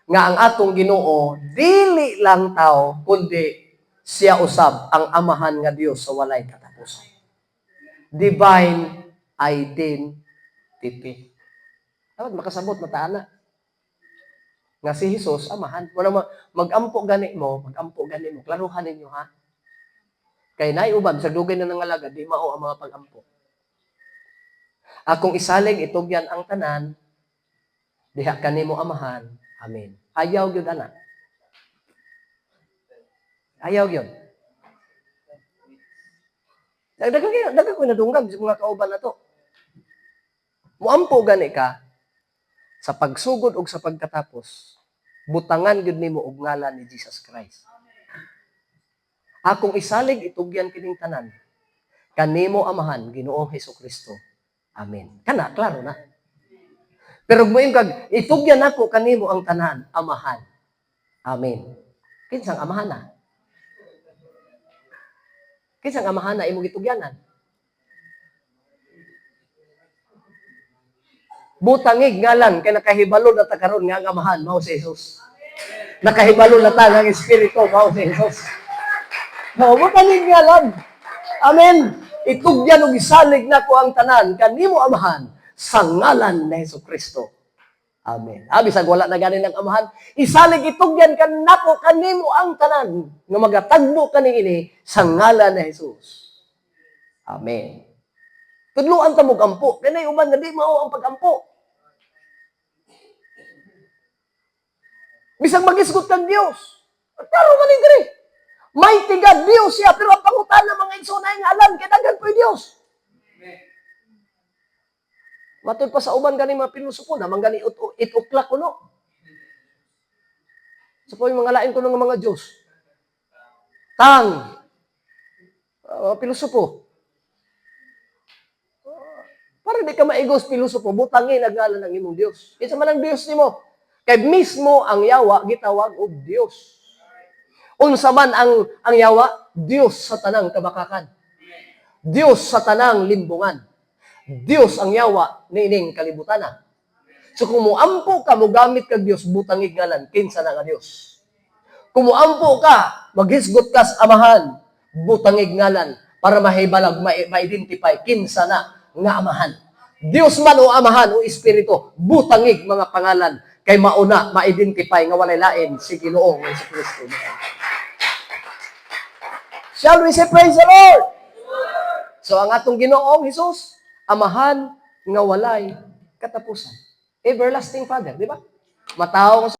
Nga ang atong Ginoo dili lang tao kundi siya usab ang Amahan nga Dios sa walay katapusan. Divine identity. Dapat makasabot na ta ana. Nga si Jesus Amahan. Wala magampo gani mo, magampo gani mo. Klaruhan ninyo, ha. Kay naay uban sa dugay na nangalaga, di mao ang mga pagampo. Akong isalig itugyan ang tanan diha kanimo, Amahan. Amen. Ayaw gyud ana. Ayaw gyud. Daghan kayo, daghan ko nadunggan sa mga kauban na to. Muampo gani ka sa pagsugod ug sa pagkatapos, butangan gyud nimo og ngalan ni Jesus Christ. Akong isalig itugyan kining tanan kanimo, Amahan, Ginoong Hesus Kristo. Amen. Kana klaro na. Pero kung kag itugyan nako kanimo ang tanan, Amahan. Amen. Kinsang Amahan na? Kinsang Amahan na imong gitugyanan? Butangig ngalan kay nakahibalo na ta karon nga ang Amahan mao si Jesus. Nakahibalo na ta nga ang Espiritu mao si Jesus. No, butangig ngalan. Amen. Itugyan og isalig nako ang tanan kanimo, Amahan, sa ngalan ni Hesus Kristo. Amen. Abi sa wala na gani ng Amahan, isalig itugyan kanako kanimo ang tanan nga magatagbo kani ini sa ngalan ni Jesus. Amen. Tudluan ta mo ampo. Kay uban nga di mao ang pagampo. Bisag magisgot kang Dios. Klaro man ni diri. Mighty God, Dios siya, pero ang pangutana, mga igsoon, ay ngalan kay daghan po'y Dios. Matud pa sa uban gani mga pilosopo na man gani 8 o'clock kuno. Sa po yung mga lain ko ng mga Diyos. Tang. Pilosopo. Para di ka maigos, pilosopo, butangin ang ngalan ng imong Diyos. Kinsa man ang Diyos nimo? Kay mismo ang yawa gitawag og Diyos. Unsa man ang yawa? Diyos sa tanang kabakakan. Diyos sa tanang limbungan. Diyos ang yawa niining kalibutan na. So kung muampo ka, mugamit kag Diyos, butangig ngalan, kinsa na nga Diyos. Kung muampo ka, maghisgot ka sa Amahan, butangig ngalan, para mahibalag, ma-identify, kinsa na nga Amahan. Diyos man o Amahan o Espiritu, butangig mga pangalan, kay mauna, ma-identify nga walay lain si Ginoong Hesus Kristo. Shall we say praise the Lord? So ang atong Ginoong Hesus, Amahan nga walay katapusan. Everlasting Father, di ba? Matawo.